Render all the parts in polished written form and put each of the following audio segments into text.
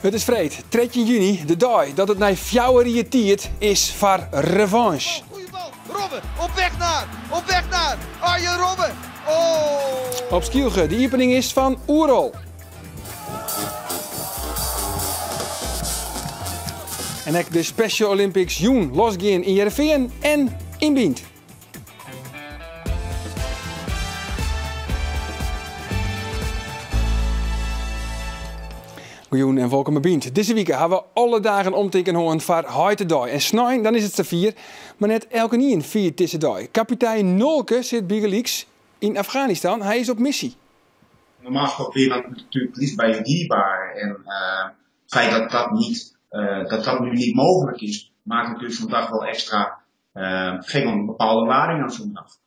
It is freed 13 juny, de dei dat it nei fjouwer jier tiid is foar revanche. Goeie bal, Robben, op weg naar, op weg naar, Arjen Robben, oh! Op Skylge de iepening is fan Oerol. En ek de Special Olympics jûn losgean yn Hearrenfean en yn Bynt. Goejûn en wolkom by Bynt. Dizze wike ha we alle dagen omtinken hân foar Heitedei. En snein dan is it safier, mar net elkenien fiert dizze dei. Kapitein Nolke sit bygelyks yn Afghanistan. Hy is op missy. Normaal gesproken wil je dat natuurlijk het liefst bij je dierbaren. En het feit dat dat niet, dat dat nu niet mogelijk is, maakt natuurlijk zo'n dag wel extra, geeft wel een bepaalde lading aan zo'n dag.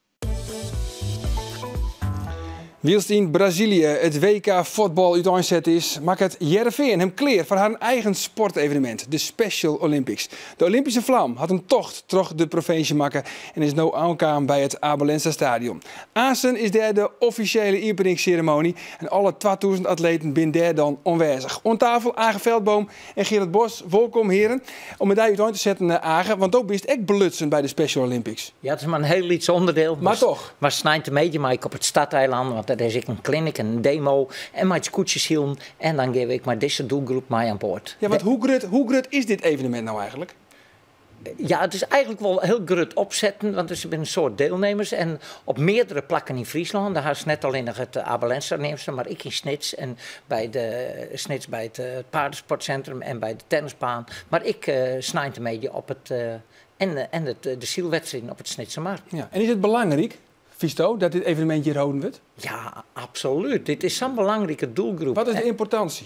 Wylst yn Brazilië it WK fuotbal úteinset is, makket Hearrenfean him klear foar harren eigen sportevenemint, de Special Olympics. De Olympyske flam hat in tocht troch de provinsje makke en is no oankaam by it Abe Lenstra Stadion. Aansen is dêr de offisjele iepeningsseremoanje en alle 2000 atleten binne dêr dan oanwêzich. Oan tafel Age Veldboom en Gerard Bos. Wolkom hearen. Om mei dy útein te setten Age, want do bist ek belutsen by de Special Olympics. Ja, it is mar in hiel lyts onderdeel. Mar toch. Mar sneintemiddei mei ik op it Starteilân, want dêr is ek in clinic, in demo en mei it skûtsjesilen en dan gean we ek mei dizze doelgroep mei oan board. Ja, want hoe grut is dit evenemint no eigentlik? Ja, it is eigentlik wol hiel grut opsetten, want der binne in soad dielnimmers en op meardere plakken yn Fryslân. Dêr hast net allinnich it Abe Lenstra neamst, mar ek yn Snits en by de Snits by it paardensportcentrum en by de tennisbaan. Mar ek sneintemidei op it en en it de sylwedstriden op it Snitsermar. Ja, en is it belangryk, fynsto, dat dit evenemint hjir holden wurdt? Ja, absolút. Dit is sa'n belangrike doelgroep. Wat is de ymportânsje?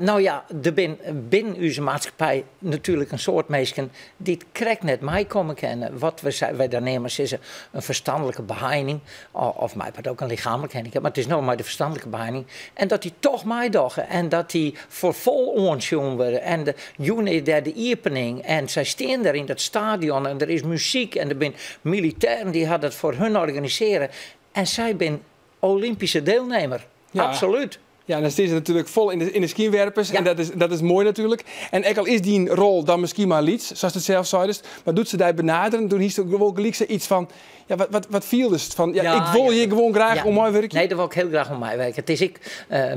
No ja, der bin binnen ús maatskippij natuerlik in soad minsken dy't krekt net meikomme kinne. Wat we wy dan neame sizze in ferstanlike beheining, of my part ook in lichaamlike handicap, mar it is no mei de ferstanlike beheining. En dat dy toch meidogge en dat dy foar fol oansjoen wurde. En de jûn is dêr de iepening en sy stean dêr yn dat stadion en der is muzyk en der bin militêren dy ha dat foar hun organisearre. En sy bin Olympyske dielnimmer, absolút. Ja, en dan stean se natuerlik fol yn de skynwerpers en dat is moai natuerlik. En ek al is dyn rol dan miskien mar lyts, sa'tst it sels seidest, mar doe't se dy benaderen, doe hiest wol gelyk sa iets fan, ja, wat fieldest? Fan, ja, ik wol hjir gewoan graach oan meiwurkje? Nee, dêr wol ik hiel graach oan meiwurkje. It is ek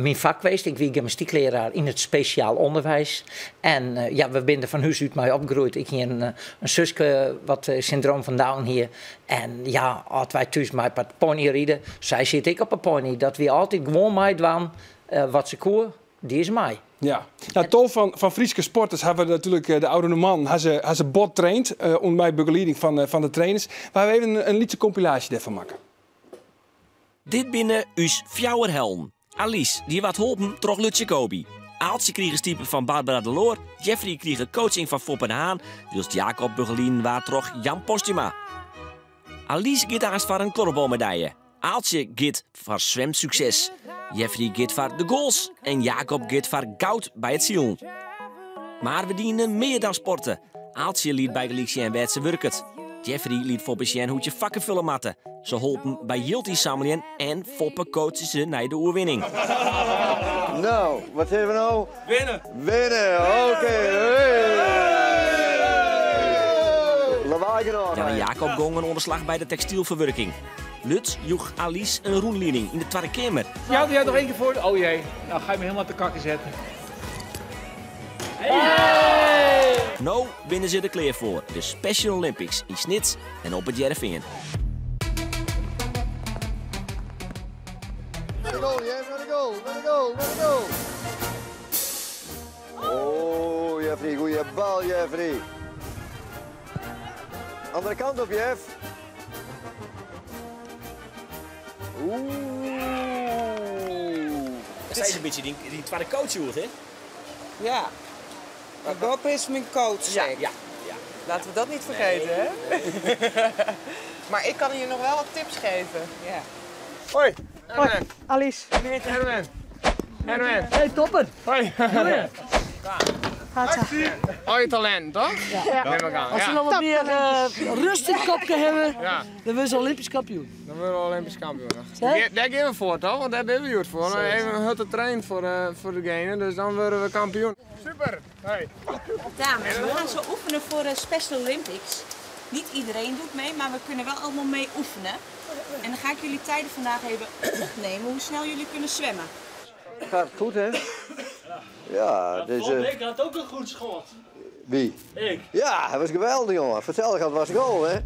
myn fak west. Ik wie gymnastyklearaar yn it spesjaal ûnderwiis. En ja, we binne der fan hús út mei opgroeid. Ik hie in suske wat syndroom fan Down hie. En ja, as wy thús mei part pony ride, sy sit ek op 'e pony. Dat wie altyd gewoan meidwaan wat se koe, die se mei. Ja. Nou, tal fan Fryske sporters hawwe natuerlik de ôfrûne moannen ha se bot traind ûnder mei begelieding fan de trainers. Wy hawwe even in lytse kompilaasje dêrfan makke. Dit binne ús fjouwer helden. Alice, dy waard holpen troch Lutz Jacobi. Aaltsje krige stipe fan Barbara de Loor, Jeffrey krige coaching fan Foppe de Haan, wylst Jacob begelieden waard troch Jan Postuma. Alice giet aanst foar in korfbalmedalje, Aaltsje giet foar swimsukses, Jeffrey giet foar de goals en Jacob giet foar goud by it silen. Mar we diene mear dan sporte. Aaltsje liet bygelyks sjen wêr't se wurket. Jeffrey liet Foppe sjen hoe't je fakken fulle moatte. Se holpen by jild ynsammeljen en Foppe coachte se nei de oerwinning. No, wat sizze we no? Winne! Winne, oké! Lawaai genôch. Jan en Jacob gongen oan de slach by de tekstylferwurking. Lutz joech Alice in rûnlieding yn de Twadde Keamer. Jout jij nog één keer voor? Oh jee, nou ga je me helemaal te kakken zetten. No binne se der klear foar, de Special Olympics yn Snits en op It Hearrenfean. Goal, Jeff, naar de goal, naar de goal, naar de goal. Oh, Jeffrey, goeie bal, Jeffrey. Andere kant op, Jeff. Oeh. Sy is in bytsje dyn twadde coach hjoed, hè? Ja. Maar Bob is mijn coach, Ja, ja, ja. Laten we dat niet vergeten, hè? Maar ik kan je nog wel wat tips geven. Ja. Hoi. Hoi, Alice. Erwin. Erwin. Hey, topper. Hoi. Al je talenten, toch? Ja. Neem ik aan. Als ze Ja. nog wat meer rust in het kopje hebben, dan worden ze Olympisch kampioen. Dan worden we Olympisch kampioen. Zeg? Daar gaan we voor, toch? Want daar ben we goed voor. Zo is Even een hutte train voor degene, dus dan worden we kampioen. Super! Hey. Dames, we gaan zo oefenen voor de Special Olympics. Niet iedereen doet mee, maar we kunnen wel allemaal mee oefenen. En dan ga ik jullie tijden vandaag even opnemen, hoe snel jullie kunnen zwemmen. Gaat het goed, hè? Ja, deze... Ik had ook een goed schot. Wie? Ik. Ja, dat was geweldig, jongen. Vertel, dat was goal, hè? Ik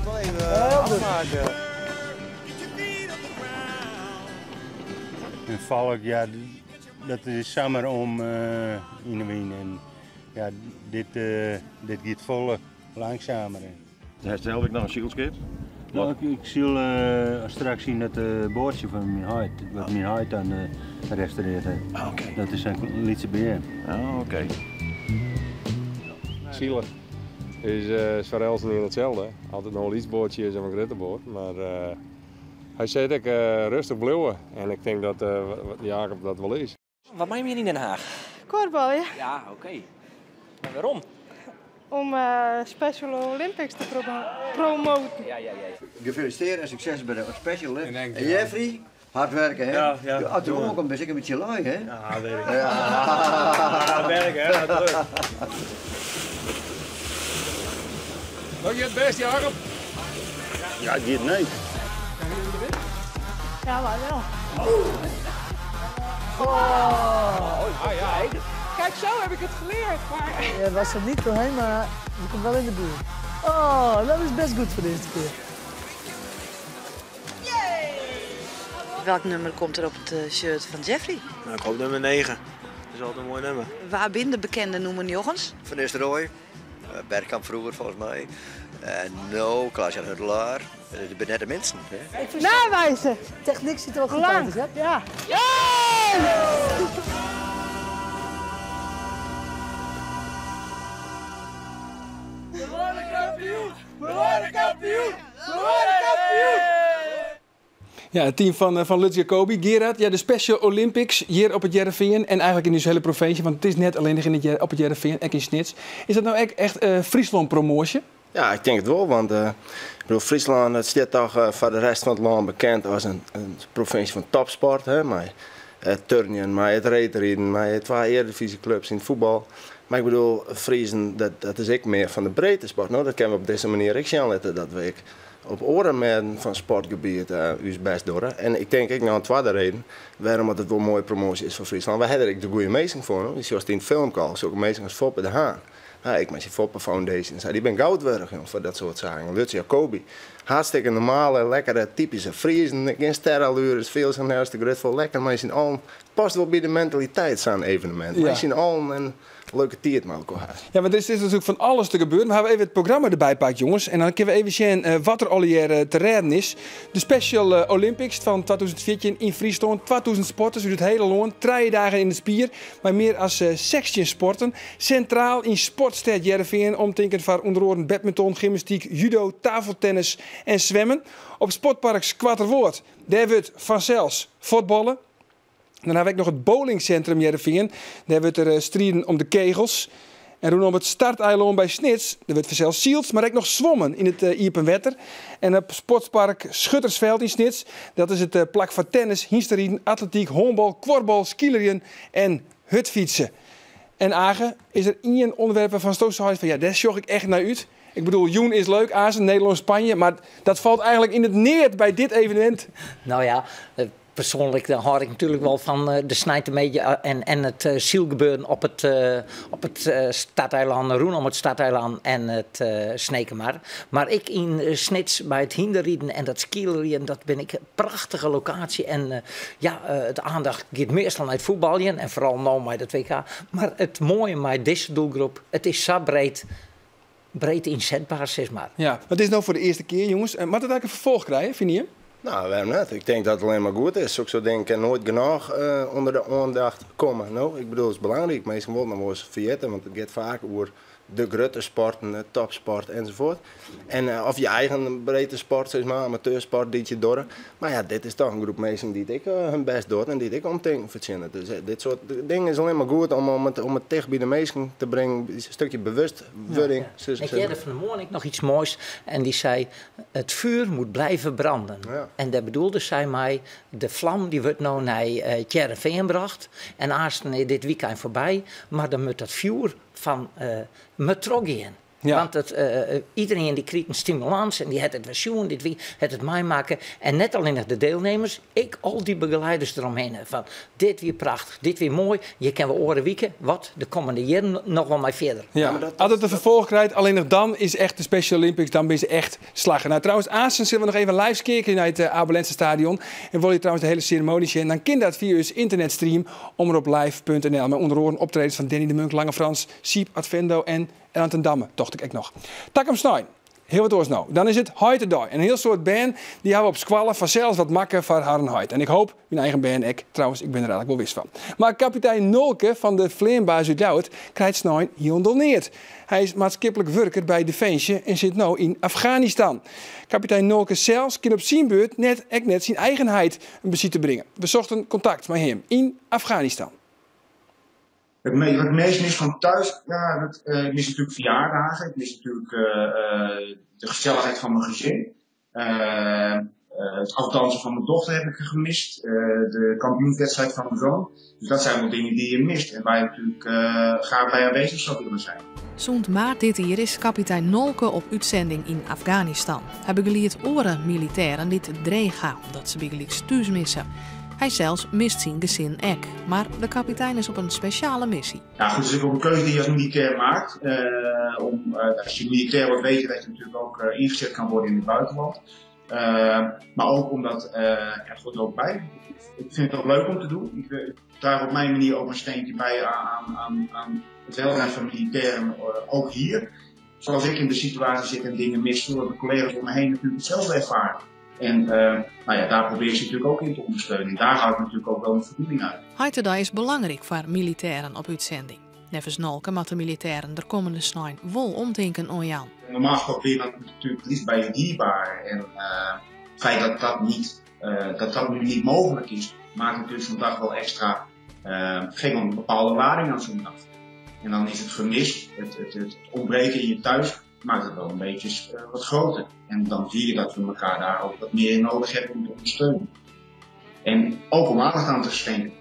wil even afmaken. Een valk, ja, dat is samen om in de wien. En ja, dit gaat volle langzamer. Hij zelf ook nog een zielschip? Nou, ik zie straks zien dat boordje van mijn huid, wat mijn huid dan gerestaureerd heeft. Ah, oké. Dat is een Lietse BM. Ah, oké. Zielig is voor Els niet hetzelfde. Altijd nog een lietsboordje is en een rittenboord. Maar hij zei dat ik rustig blijven. En ik denk dat Jacob dat wel is. Wat maak je hier in Den Haag? Korfbal, ja. Ja, oké. Maar waarom? Om Special Olympics te promoten. Ja, ja, ja. Gefeliciteerd en succes bij de Special Olympics. En En Jeffrey, hard werken, hè? Ja, ja. Als je omkomt, ben ik een beetje lui, hè? Ja, weet ik. Ja. Hard werken, hè? Hard druk. Doe je het best, Jacob? Ja, dit niet. Ja, maar wel. Oh. Ah, ja. Kijk, zo heb ik het geleerd. Maar... Je was er niet doorheen, maar je komt wel in de buurt. Oh, dat is best goed voor de eerste keer. Welk nummer komt er op het shirt van Jeffrey? Nou, ik hoop nummer 9. Dat is altijd een mooi nummer. Waar binnen de bekende noemen jongens? Van Nistelrooy, Bergkamp vroeger volgens mij. En no, Klaas-Jan Huntelaar. Dat zijn net de minsten. Hè? Ik vind Nawijzen. Techniek ziet er wel goed Lang. uit, hè? Ja. We worden kampioen! We worden kampioen! We worden kampioen! Ja, het team van Lutz Jacobi. Gerard, ja, de Special Olympics hier op het Hearrenfean en eigenlijk in de hele provincie, want het is net alleen nog in het op het Hearrenfean, ook in Snits. Is dat nou echt Friesland promotie? Ja, ik denk het wel, want Friesland, het staat toch voor de rest van het land bekend als een provincie van topsport. Hè, maar het turnen, maar het reedrijden, maar het twee eredivisieclubs in het voetbal. Maar Friesen, dat is ik meer van de breedte sport. Nou, dat kunnen we op deze manier ook zien laten, dat we op oren met van sportgebied us best door. En ik denk ik nou een tweede reden waarom het wel een mooie promotie is voor Friesland. We hebben er de goede meesten voor, hoor. Zoals die in het filmcall, zulke meesten als Foppe de Haan. Ja, ik met je Foppe Foundation, zei, die ben goudwerk, joh, voor dat soort zaken. Lutz Jacobi, hartstikke normale, lekkere, typische Friesen, geen sterrenallures, veel zijn hartstikke grut voor lekker, maar je zien al, past wel bij de mentaliteit zo'n evenement. Maar je zien al een leuke tijd met elkaar. Ja, want er is natuurlijk van alles te gebeuren. We hebben even het programma erbij pakt, jongens. En dan kunnen we even zien wat er al hier te redden is. De Special Olympics van 2014 in Friesland. 2000 sporters uit het hele land. 3 dagen in de spier. Maar meer dan 16 sporten. Centraal in Sportstad Hearrenfean. Omtinken van onder andere badminton, gymnastiek, judo, tafeltennis en zwemmen. Op Sportpark Skoatterwâld. Daar wordt vanzelfs voetballen. Dan heb ik nog het bowlingcentrum Hearrenfean. Daar wordt er strijden om de kegels. En rondom het starteiland bij Snits, daar wordt vanzelfs zield, maar ook nog zwommen in het Iepen Wetter. En op Sportpark Schuttersveld in Snits, dat is het plak voor tennis, hynsteriden, atletiek, honkbal, korfbal, skileren en hutfietsen. En Age, is er één onderwerp waarvan Stoos van, ja, daar zocht ik echt naar uit. Joen is leuk, Azen, Nederland, Spanje, maar dat valt eigenlijk in het neer bij dit evenement. Nou ja, persoonlijk daar hoor ik natuurlijk wel van de snijtemedia en het zielgebeuren op het Stadeiland, Roen om het Stadeiland en het Snekenmar. Maar ik in Snits bij het hinderrieden en dat skileren, dat ben ik een prachtige locatie. En het aandacht gaat meestal naar het voetballen en vooral nou bij dat WK. Maar het mooie bij deze doelgroep, het is zo breed. Breed inzetbaar, zeg maar. Ja, maar het is nou voor de eerste keer, jongens. Mag dat eigenlijk een vervolg krijgen, vind je? Nou, waarom niet? Ik denk dat het alleen maar goed is. Ook zo denk ik nooit genoeg onder de aandacht komen. Nou, het is belangrijk. Meestal wordt nog wel eens vergeten, want het gaat vaak over de grutte sporten, topsport enzovoort. En of je eigen breedtesport, zeg maar, amateursport dy't je dogge. Mar ja, dit is toch in groep minsken dy't ek hun bêst docht en dy't ek omtinken fertsjinnet. Dus dit soart dingen is allinne mar goed om it ticht by de minsken te bringen, in stikje bewustwurding. Ja. Ik hearde fan 'e moarn ek noch iets moais en dy sei, Het vuur moet blijven branden. En dêr bedoelde sy mei, de flam dy wurdt no nei It Hearrenfean brocht en aansten is dit wykein foarby, mar dan moat dat fjoer fan moat trochgean. Want it, iderien dy kriget in stimulans en dy hat it wer sjoen, dit wie, hat it meimakke. En net allinnich de deelnemers, ek al dy begeleiders deromhinne. Fan dit wie prachtich, dit wie moai, hjir kinne we oare wike, wat, de kommende jierren noch wol mei fierder. Ja, as it in ferfolch krijt, allinnich dan is echt de Special Olympics, dan binne se echt slagge. Nou, trouwens, aansten sille we noch even live skeakelje nei it Abe Lenstra Stadion. En wolle je trouwens de hiele seremoanje sjen, dan kin dat fia ús ynternetstream omroplive.nl. Mei ûnder oaren optredens fan Danny de Munk, Lange Frans, Syb Advendo en Ellen ten Damme, tocht ik ek noch. Takom snein, hiel wat oars no. Dan is it Heitedei. En in hiel soad bern dy hawwe op skoalle fansels wat makke foar harren heit. En ik hoop myn eigen bern ek. Trouwens, ik bin der eigenlik wol wis fan. Mar kapitein Nolke fan de fleanbasis út Ljouwert krijt snein hielendal neat. Hy is maatskiplik wurker by Definsje en sit no yn Afganistan. Kapitein Nolke sels kin op syn beurt net ek net syn eigen heit in besite bringe. We sochten kontakt mei him yn Afganistan. Wat ik het meest mis van thuis, ja, ik mis natuurlijk verjaardagen. Ik mis natuurlijk de gezelligheid van mijn gezin. Het afdansen van mijn dochter heb ik gemist. De kampioenswedstrijd van mijn zoon. Dus dat zijn wel dingen die je mist en waar je natuurlijk graag bij aanwezig zou willen zijn. Sûnt maart dit jier is kapitein Nolke op útsending yn Afganistan. Hy begeliedt oare militêren dy't it dreech ha omdat se bygelyks thús misse. Hy sels mist syn gesin ek, mar de kapitein is op in spesjale missy. Ja, goed, het is ook een keuze die je als militair maakt. Om, als je militair wordt, weet je dat je natuurlijk ook ingezet kan worden in het buitenland. Maar ook omdat, ja, het hoort er ook bij. Ik vind het ook leuk om te doen. Ik draag op mijn manier ook een steentje bij aan het welzijn van militairen, ook hier. Zoals ik in de situatie zit en dingen mis, zullen de collega's om me heen natuurlijk hetzelfde ervaren. En nou ja, daar probeer je ze natuurlijk ook in te ondersteunen. En daar haal ik natuurlijk ook wel een voldoening uit. Heitedei is belangryk foar militêren op útsending. Neffens Nolke moatte militêren der kommende snein wol omtinken oan jaan. Normaal gesproken ben je dan natuurlijk het liefst bij je dierbaren. En het feit dat dat, niet, dat dat nu niet mogelijk is, maakt natuurlijk zo'n dag wel extra, geeft een bepaalde lading aan zo'n dag. En dan is het gemis, het ontbreken in je thuis, maakt het wel een beetje wat groter. En dan zie je dat we elkaar daar ook wat meer in nodig hebben om te ondersteunen. En ook om aandacht aan te schenken.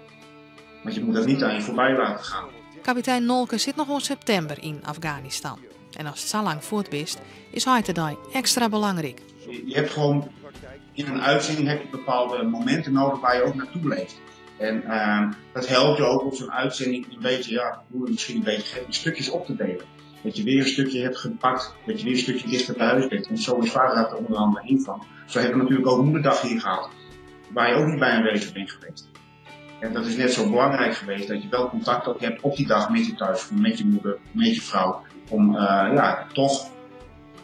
Want je moet dat niet aan je voorbij laten gaan. Kapitein Nolke sit noch oant septimber yn Afganistan. En ast sa lang fuort bist, is Heitedei ekstra belangryk. Je hebt gewoon in een uitzending heb je bepaalde momenten nodig waar je ook naartoe leeft. En dat helpt je ook op zo'n uitzending een beetje, ja, hoe het misschien een beetje gek, in stukjes op te delen. Dat je weer een stukje hebt gepakt, dat je weer een stukje dichter bij huis bent. En zo is Vaderdag er onder andere één van. Zo hebben we natuurlijk ook Moederdag hier gehad, waar je ook niet bij aanwezig bent geweest. En dat is net zo belangrijk geweest, dat je wel contact ook hebt op die dag met je thuis, met je moeder, met je vrouw. Om toch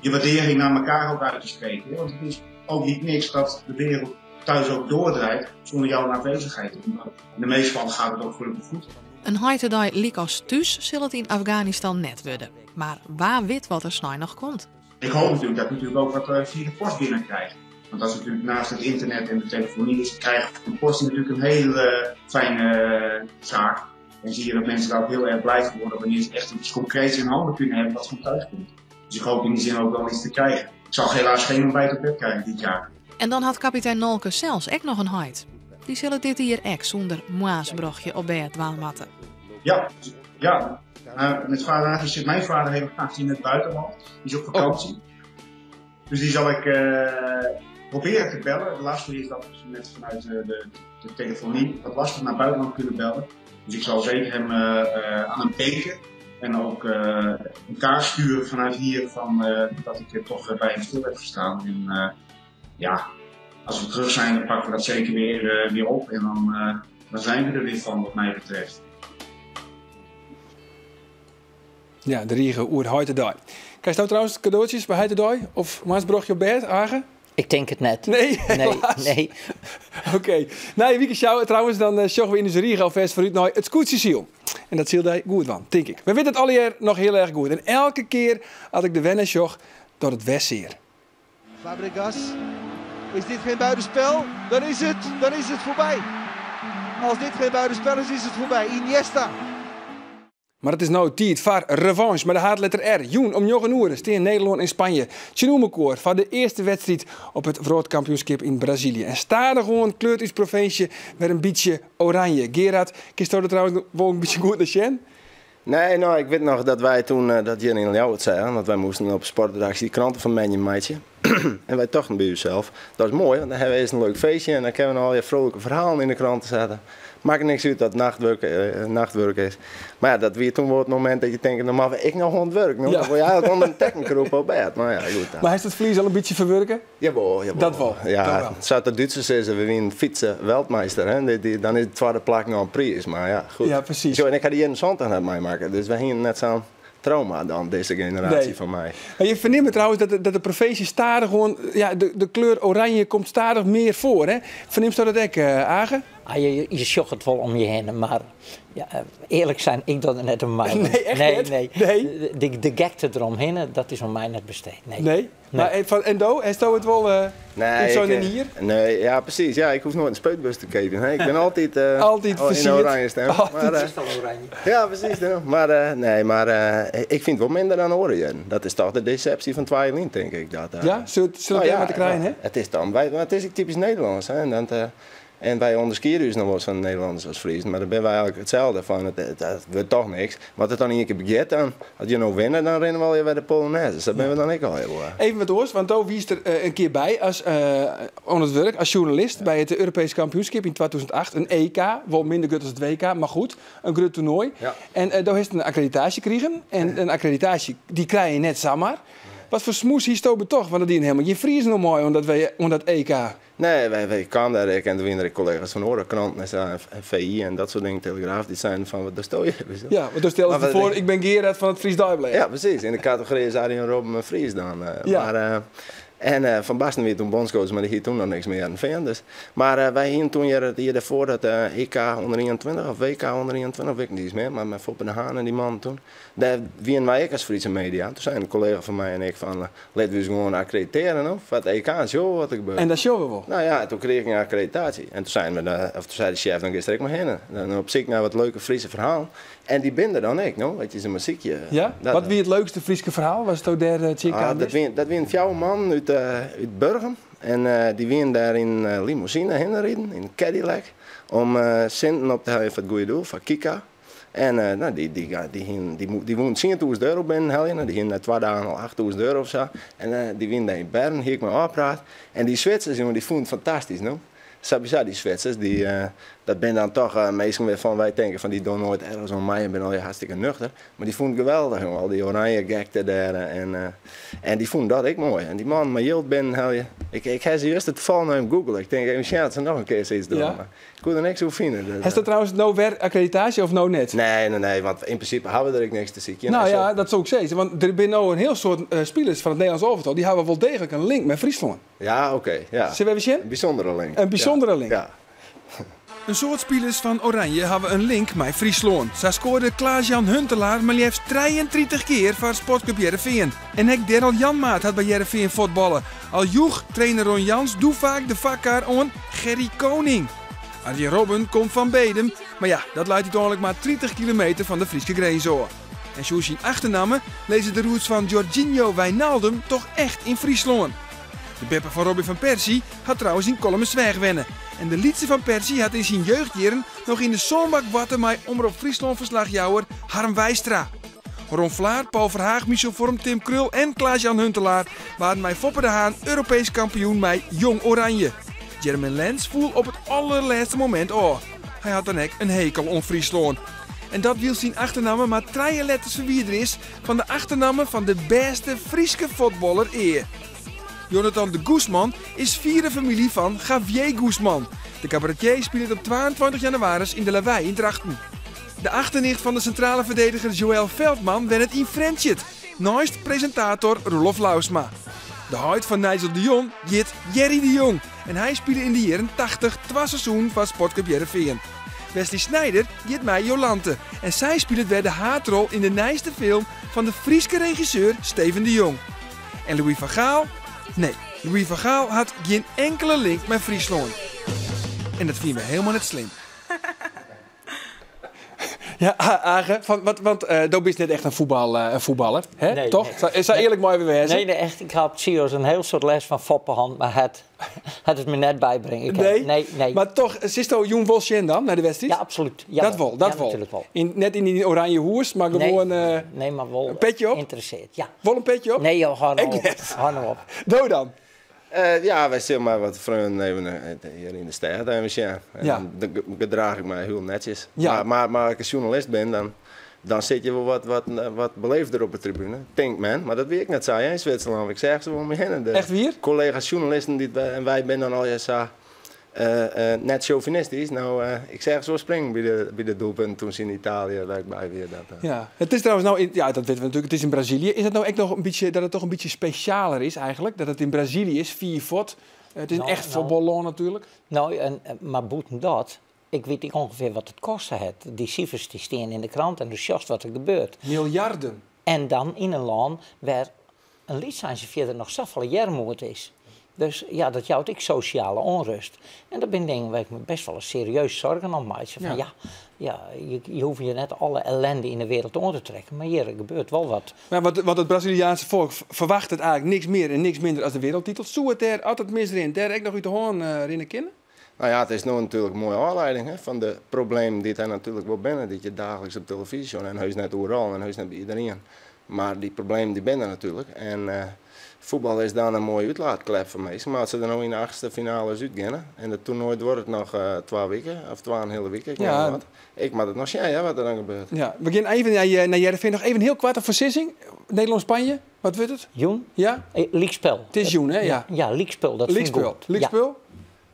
je waardering naar elkaar ook uit te spreken. Want het is ook niet niks dat de wereld thuis ook doordraait zonder jouw aanwezigheid. In de meeste gevallen gaat het ook gelukkig goed. In heitedei lykas thús sil it yn Afganistan net wurde. Mar wa wit wat der snein noch komt. Ik hoop natuurlijk dat ik natuurlijk ook wat via de post binnenkrijg. Want dat is natuurlijk naast het internet en de telefonie is het krijgen van de post natuurlijk een hele fijne zaak. En zie je dat mensen daar ook heel erg blij van worden wanneer ze echt iets concreets in handen kunnen hebben wat van thuis komt. Dus ik hoop in die zin ook wel iets te krijgen. Ik zal helaas geen ontbijt op bed krijgen dit jaar. En dan hat kapitein Nolke sels ek noch in heit. Dy sil it dit jier ek sûnder moarnsbrochje op bêd dwaan moatte. Ja, ja. Met vader zit mijn vader helaas in het buitenland. Die is op vakantie. Dus die zal ik proberen te bellen. Het lastige is dat we net vanuit de telefonie wat lastig naar buitenland kunnen bellen. Dus ik zal zeker hem aan hem denken. En ook een kaart sturen vanuit hier van dat ik toch bij hem stil heb gestaan. En als we terug zijn, dan pakken we dat zeker weer op. En dan zijn we er weer van, wat mij betreft. Ja, de rige oer Heitedei. Krijg je nou trouwens cadeautjes by Heitedei? Of moarnsbrochje op bêd, Age? Ik tink it net. Nee, Nee, helaas. nee. Oké. Nije wike sjou, trouwens, dan sjogge we yn ús rige alfêst foarút nei it skûtsjesilen. En dat sil dy goed dwaan, tink ik. We witte it allegear noch hiel erch goed. En elke kear as ik der wer nei sjoch, docht it wer sear. Fabregas, is dit geen buitenspel? Dan is het, dan is het voorbij. Als dit geen buitenspel is, is het voorbij. Iniesta. Mar it is no tiid foar revanche mei de haadletter R. Jûn om njoggen oere stean Nederlân en Spanje tsjinoer mekoar foar de earste wedstriid op it wrâldkampioenskip yn Brazilië. En stadichoan kleurt ús provinsje wer in bytsje oranje. Gerard, kinsto der trouwens wol in bytsje goed nei sjen? Nee, no, ik wit noch dat wy toen eh, dat hjir yn Ljouwert seagen, want wy moasten op sportredaksje die kranten fan moandei meitsje. en wy tochten by ússels, dat is moai, want dan hawwe we earst in leuk feestje en dan kinne we noch allegear frolike ferhalen yn de krante sette. Makket niks út dat nachtwurk, eh, nachtwurk is. Mar ja, dat wie toen wol it momint dat je tinke, no moatte we ek noch oan it wurk. No, ja. Dan wol je eigentlik ûnder in tekken krûpe op bêd. Mar ja, goed. Mar hast it ferlies al in bytsje ferwurke? Jawol, jawol. Dat wol. Ja, dat sa't de Dútsers sizze, we wienen Vize-Weltmeister. Hè? Die, die, dan is it twadde plak noch in priis. Mar ja, goed. Ja, presys. Zo, en ik ha de jierren 70 net meimakke, dus wy hienen net sa'n trauma dan, dizze generaasje Nee. fan my. Mar je fernimme trouwens dat de, dat de provinsje stadichoan, ja, de, de kleur oranje komt stadich mear foar. Hè? Fernimsto dat ek, eh, Age? Ah, je, je sjocht it wol om je hinne, mar ja, earlik sein, ik doch der net oan mei. Nee, echt nee, net? Nee. Nee? De, de gekte deromhinne, dat is oan my net besteed. Nee. Nee? Mar eh, fan, en do, hasto it wol uh, Nee, zo'n ik, hier? Nee, ja, precies. Ja, ik hoef nooit een spuitbus te kopen. Hè. Ik ben altijd, uh, altijd in oranje stem. Altijd Maar, is al oranje. Ja, precies. Ja. Maar, uh, nee, maar uh, ik vind het wel minder dan oare Dat is toch de deceptie van Twilin, denk ik. Dat, uh, ja, zullen het oh, ja, te krijgen, hè? Het is dan, wij, het is typisch Nederlands. Hè. En dat, en wij onderskieren dus nog wel eens van Nederlanders als Friezen, maar dan ben wij eigenlijk hetzelfde. Van het, het, het wordt toch niks. Wat het dan in één keer begint, dan, als je nou winnen, dan rennen we al bij de Polonaise. Dus dat ben we dan ik al heel. Even wat oars, want do wiest der in kear by as oan it wurk, as sjoernalist by it Europeesk kampioenskip yn 2008. In EK, wol minder grut as it WK, mar goed, in grut toernoai. Ja. En do hast in akkreditaasje krigen. En in akkreditaasje, dy krije je net samar. Wat foar smoes hiest do betocht? Want der dienen hielendal gjin Friezen oan mei oan dat, oan dat EK. Nee, wy, wy kamen dêr ek en der wienen der ek kollega's fan oare kranten en sa, en VI en dat soart dingen, Telegraaf, dy seinen fan, wat dochsto hjir? Ja, want do stelst dy foar, ik bin Gerard fan it Fries Deiblêd. Ja, presys. Yn de kategory is Arjen Robben in Fries dan. Ja. Mar, en uh, Van Basten wie toen bondscoach, mar dy hie toen noch niks mei Hearrenfean. Dus. Mar uh, wy hienen toen hjir it jier dêrfoar dat uh, EK ûnder 21 of WK ûnder 21, wit ik net iens mear, mar mei Foppe de Haan en dy mannen toen. Dêr wienen wy ek as Friese media. Toen seinen in kollega fan my en ik fan, litte we ús gewoan akkreditearje no, foar it EK en sjogge we wat der gebeurt. En dan sjogge we wol. No ja, en toen krige ik in akkreditaasje. En toen seinen we, of toen sei de sjef, dan giest der ek mar hinne. Dan op syk nei wat leuke Friese ferhalen. En dy binne der dan ek, no, as je se mar sykje. Ja? Dat, Wat wie it leukste Fryske ferhaal watsto dêr tsjinkaam ah, dat, bist? dat wienen fjouwer mannen út, út Burgum. En dy wienen dêr yn in limousine hinne riden, yn in Cadillac, om sinten op te heljen foar it goede doel, foar Kika. En no, dy, dy, dy, hienen, dy, dy woenen 10.000 euro binnenhelje. No, dy hienen nei twa dagen al 8.000 euro of sa. En dy wienen dêr yn Bern, hie ik mei ôfpraat. En dy Switsers, jonge, dy fûnen it fantastysk, no. Sawiesa, dy Switsers, dy, dat binne dan toch minsken wêrfan't wy tinke fan dy dogge noait ergens oan mei en binne allegear hartstikke nuchter. Mar dy fûnen it geweldich, jonge, al dy oranje gekte dêr. En, en dy fûnen dat ek moai. En dy mannen mei jild binnenhelje. Ik, ik ha se juster tafallich noch even googele. Ik tink even sjen oft se noch in kear sayts dogge. Ja. Mar ik koe der niks oer fine. Dus, Hast do trouwens no wer akkreditaasje of no net? Nee, nee, nee, want yn prinsipe hawwe we der ek niks te sykjen. No En ja, zo- dat soe ik sizze. Want der binne no in hiel soad spilers fan it Nederlânsk alvetal. Dy hawwe wol deeglik in link mei Fryslân. Ja, oké. ja. Sille we even sjen? In bysûndere link. In bysûndere link. Ja. In soad spilers fan Oranje hawwe in link mei Fryslân. Sa skoarde Klaas-Jan Huntelaar mar leafst 33 kear foar Sportclub Hearrenfean. En ek Daryl Janmaat hat by Hearrenfean fuotballe. Al joech trainer Ron Jans doe faak de foarkar oan Gerry Koning. Arjen Robben komt fan Bedum, mar ja, dat leit úteinlik mar 30 kilometer fan de Fryske grins ôf. En sjoen syn achternamme lizze de roots fan Georginio Wijnaldum toch echt yn Fryslân. De beppe fan Robin van Persie hat trouwens yn Kollumersweach wenne. En de lytse Van Persie hat yn syn jeugdjierren noch yn de sânbak boarte mei Omrop Fryslân-ferslachjouwer Harm Weistra. Ron Vlaar, Paul Verhaag, Michel Vorm, Tim Krul en Klaas-Jan Huntelaar waarden mei Foppe de Haan Europeesk kampioen mei Jong Oranje. Jeremain Lens foel op it allerlêste momint ôf. Hy hat dan ek in hekel oan Fryslân. En dat wylst syn achternamme mar trije letters ferwidere is fan de achternamme fan de bêste Fryske fuotballer ea. Jonathan de Guzman is fiere famylje fan Javier Guzman. De kabaretier spilet op 22 jannewaris yn de Lawei yn Drachten. De achternicht fan de sintrale ferdediger Joël Veltman wennet yn Frjentsjer, neist presintator Roelof Lousma. De heit fan Nigel de Jong hjit Jerry de Jong en hy spile yn de jierren 80 twa seizoenen foar Sportclub Hearrenfean. Wesley Sneijder giet mei Jolante en sy spilet wer de haadrol yn de nijste film fan de Fryske regisseur Steven de Jong. En Louis van Gaal? Nee, Louis van Gaal hat gjin inkele link mei Fryslân. En dat fine we hielendal net slim. Ja, Age, fan, wat, want uh, do bist net echt in, fuotbal, uh, in fuotballer, hè? Nee, Toch? Nee. Sa earlik meie we wêze. Nee, nee, echt. Ik ha serieus in hiel soad lêst fan Foppe hân, mar het, het it my net bybringe. Ik Nee? Nee, nee. Mar toch, silsto jûn wol sjen dan, nei de wedstriid? Ja, absolút. Ja, dat wol, dat ja, wol. natuerlik wol. Yn, net yn dyn oranje hoes, mar gewoan... Nee, uh, nee mar wol in petje op? Ynteressearre, ja. Wol in petje op? Nee, joh, hâld no Ik op. net. Hâld no op. Do dan? Ja, wy sille mei wat freonen even hjir yn de stêd even sjen. En Ja. dan gedraach ik my hiel netsjes. Ja. Mar, mar, mar as ik in sjoernalist bin, dan, dan sit je wol wat, wat, wat beleefder op de tribune. Tinkt men. Mar dat wie ek net sa hè, yn Switserlân. Ik seach se wol om my hinne. De Echt wier? Kollega's sjoernalisten dy't wy, en wy binne dan allegear sa net sjovinistysk. No, ik seach se wol springen by de, by de doelpunten toen se yn Italië wêr't ik by wie. Dat. Ja, it is trouwens no, ja, dat witte we natuerlik, it is yn Brazilië. Is dat no ek noch in bytsje, dat it toch in bytsje spesjaler is eigentlik? Dat it yn Brazilië is, fier fuort. It is in No, echt no. fuotballân natuerlik. No, en, mar bûten dat, ik wit ek ûngefear wat it koste hat. Dy sifers dy steane yn de krante en do sjochst wat der gebeurt. Miljarden. En dan yn in lân wêr in lyts eintsje fierder noch safolle earmoed is. Dus ja, dat jout ek sosjale ûnrêst. En dat binne dingen wêr't ik my bêst wol serieus soargen om meitsje. Fan Ja. ja, ja, je, je hoege je net alle ellinde yn de wereld oan te trekken, mar hjir gebeurt wol wat. Mar wat, want it Braziliaanske folk ferwachtet eigentlik niks mear en niks minder as de wereldtitel. Soe it dêr, as it misrint, dêr ek noch út de hân rinne kinne? No ja, it is no natuerlik in moaie ôflieding hè, fan de problemen dy't der natuerlik wol binne, dy't je daagliks op telefyzje sjogge. En heus net oeral en heus net by iderien. Mar dy problemen dy binne der natuerlik. En fuotbal is dan in moaie útlaatklep foar minsken. Mar as se der no yn de achtste finales útgeane en it toernoai duorret noch twa wiken of twa en in heale wike, ik Ja. weet net wat. Ik moat it noch sjen, ja, wat der dan gebeurt. Ja, we geane even nei Hearrenfean. Noch even hiel koart in foarsizzing. Nederlân-Spanje, wat wurdt it? Jûn? Ja? Lykspul. It is jûn, hè? Ja. Ja, lykspul. Dat fyn ik Lykspul. goed. Lykspul?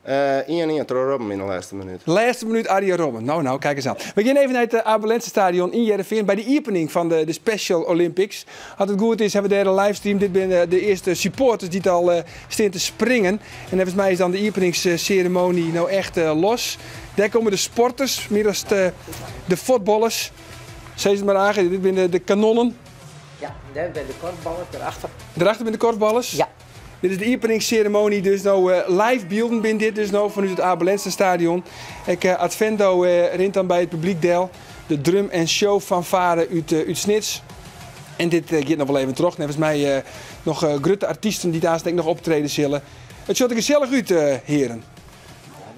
1-1 troch Robben yn de lêste minút. Lêste minút Arjen Robben. No, no, kijk eens aan. We geane even nei it Abe Lenstra Stadion yn Hearrenfean by de iepening fan de, de Special Olympics. As it goed is, hawwe we dêr in livestream. Dit binne de earste supporters dy't al steane te springen. En neffens my is dan de iepeningsseremoanje no echt los. Dêr komme de sporters, mear as de, de fuotballers. Sis it mar Age, dit binne de kanonnen. Ja, dêr binne de korfballers, dêrachter. Dêrachter binne de korfballers? Ja. Dit is de iepeningsseremoanje, dus no live bylden binne dit dus no fanút it Abe Lenstra Stadion. Ek Advendo rint dan by it publyk del. De drum- en show fanfare út Snits. En dit giet noch wol even troch. Neffens my noch grutte artysten dy't aanst ek noch optrede sille. It sjocht der gesellich út, hearen.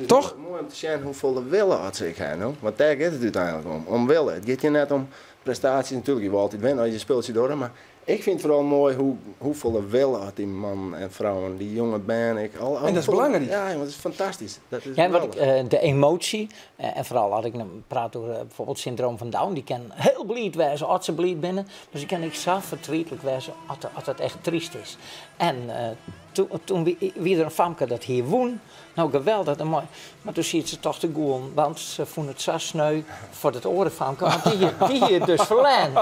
Toch? Moai om te sjen hoefolle wille as se ek ha, no. Want dêr giet it úteinlik om. Om wille. It giet hjir net om prestaasjes natuerlik. Je wolle altyd winne as je spultsje dogge, mar ik fyn it foaral moai hoe, hoefolle wille at dy mannen en frouwen, dy jonge bern ek. Al, En dat is belangryk. Ja, want dat is fantastysk. Dat is Ja, en wat ik, geweldig. de emoasje, en foaral as ik no praat oer byfoarbyld syndroom fan Down, dy kin hiel bliid wêze as se bliid binne, mar se kin ek sa fertrietlik wêze as it echt tryst is. En toen wie der in famke dat hie wûn. No geweldich, en moai. Mar toen siet se toch te gûlen, want se fûn it sa sneu foar dat oare famke, want dy hie it dus ferlern.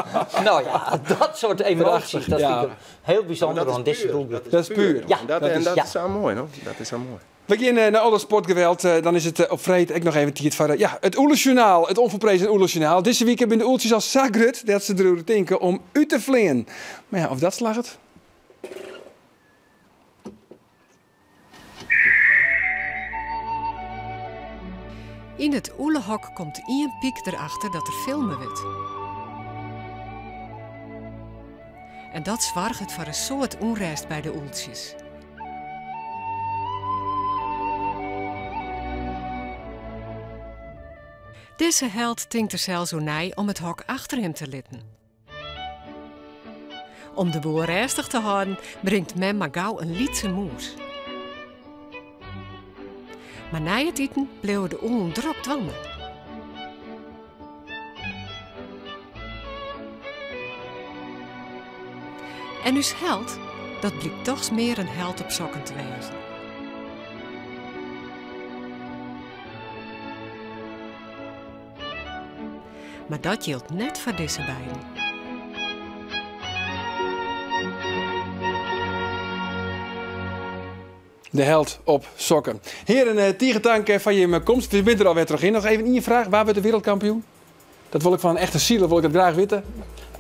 No ja, dat soart emoasjes, Prachtich, dat ja. fyn ik hiel bysûnder Maar dat oan is dizze puer. doelgroep. Dat is puer. Ja. En dat, Dat en is- dat ja. is sa moai, no? Dat is sa moai. We geane nei al dat sportgeweld. Dan is it op freed ek noch even tiid foar ja, it Oelesjoernaal. It ûnfolprezen Oelesjoernaal. Dizze wike binne de oeltsjes al sa grut dat se deroer tinke om út te fleanen. Mar ja, oft dat slagget? Yn it ûlehok komt ien pyk derachter dat der filme wurdt. En dat soarget foar in soad ûnrêst by de ûltsjes. Dizze held tinkt der sels oer nei om it hok achter him te litten. Om de boel rêstich te hâlden, bringt mem mar gau in lytse mûs. Mar nei it iten bliuwe de ûlen drok dwaande. En ús held, dat blykt dochs mear in held op sokken te wêzen. Mar dat jildt net foar dizze beiden. De held op sokken. Hearen, eh, tige tank eh, foar jimme komst. We binne der alwer troch yn. Noch even ien fraach. Wa wurdt de wereldkampioen? Dat wol ik fan in echte siler wol ik it graach witte.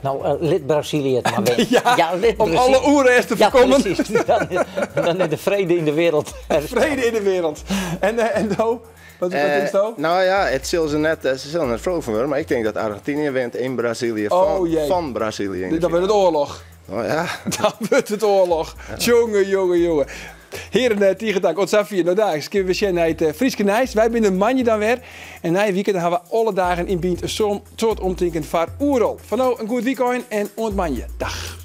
No, eh, lit Brazilië it mar winne. Ja, lit om alle ûnrêst te Ja, foarkommen. precies. Dan, dan is de frede yn de wereld. Frede yn de wereld. En, eh, en do? Wat, wat tinksto? No ja, it sil se net, se sille net frolik fan wurde, mar ik tink dat Argentinië wint yn Brazilië Oh, fan, jee. fan Brazilië. yn de Dan wurdt it oarloch. Oh ja. Dan wurdt it oarloch. Jonge, jonge, jonge. Hearen, eh, tige tank. Oant safier. No daliks kinne we sjen nei it eh, Fryske nijs. Wy binne der moandei dan wer. En nije wike dan hawwe we alle dagen yn Bynt in soad omtinken foar Oerol. Foar no in goed wykein en oant moandei. Dag.